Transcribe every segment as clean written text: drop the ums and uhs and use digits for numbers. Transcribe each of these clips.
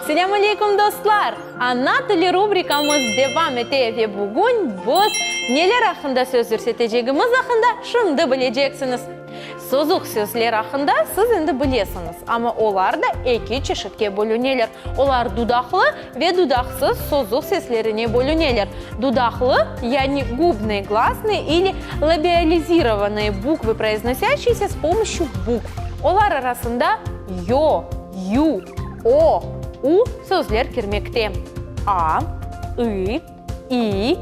Selâm aleyküm, dostlar! Ana tili rubrikamız devam ete ve bugün biz neler aqqında söz yürsetecegimiz aqqında şimdi bileceksiñiz. Sozuq sözler aqqında siz endi bilesiñiz, amma olar da eki çeşitke bölüneler. Olar dudaqlı ve dudaqsız sozuq seslerine bölüneler. Dudaqlı, yani gubnıye glasnıye ili labializirovanıye bukvı, произносящиеся с помощью bukv. Olar arasında yo, yu, o, u sözler kirmekte. A, ı, i,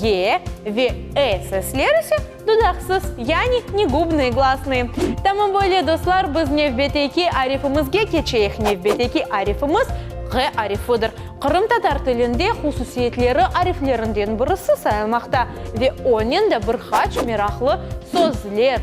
e ve e sesler ise dudaqsız, yani negubnıye glasnıye. Tamam böyle, dostlar, biz nevbetteki arifimizge keçeyik. Nevbetteki arifimiz ğ arifidir. Qırımtatar tilinde hususiyetleri ariflerinden birisi sayılmaqta ve onen de bir qaç meraqlı sözler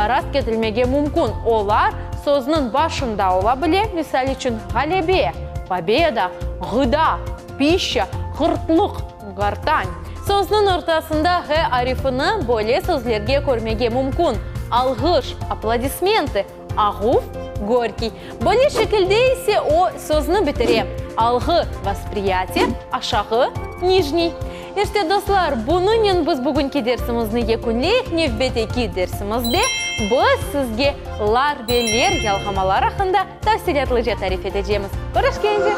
rast ketilmege mümkün. Olar sözniñ başında ola bile, misal içün, ğalebe, pobeda, ğıda, pişça, ğırtlıq, gortan. Sözniñ ortasında ğ arifini böyle sözlerge körmege mümkün, alğış, aplodismentı, Ağuv, gorkiy. Böyle şekilde ise o, sözni bitire, alğı, vospriyatiye, aşağı, nijniy. İşte, dostlar, bunıñnen biz bugünki dersimizni yekünleyik, nevbetteki dersimizde biz sizge lar ve ler yalğamalar aqqında tafsilâtlıca tarif etecemiz. Körüşkence!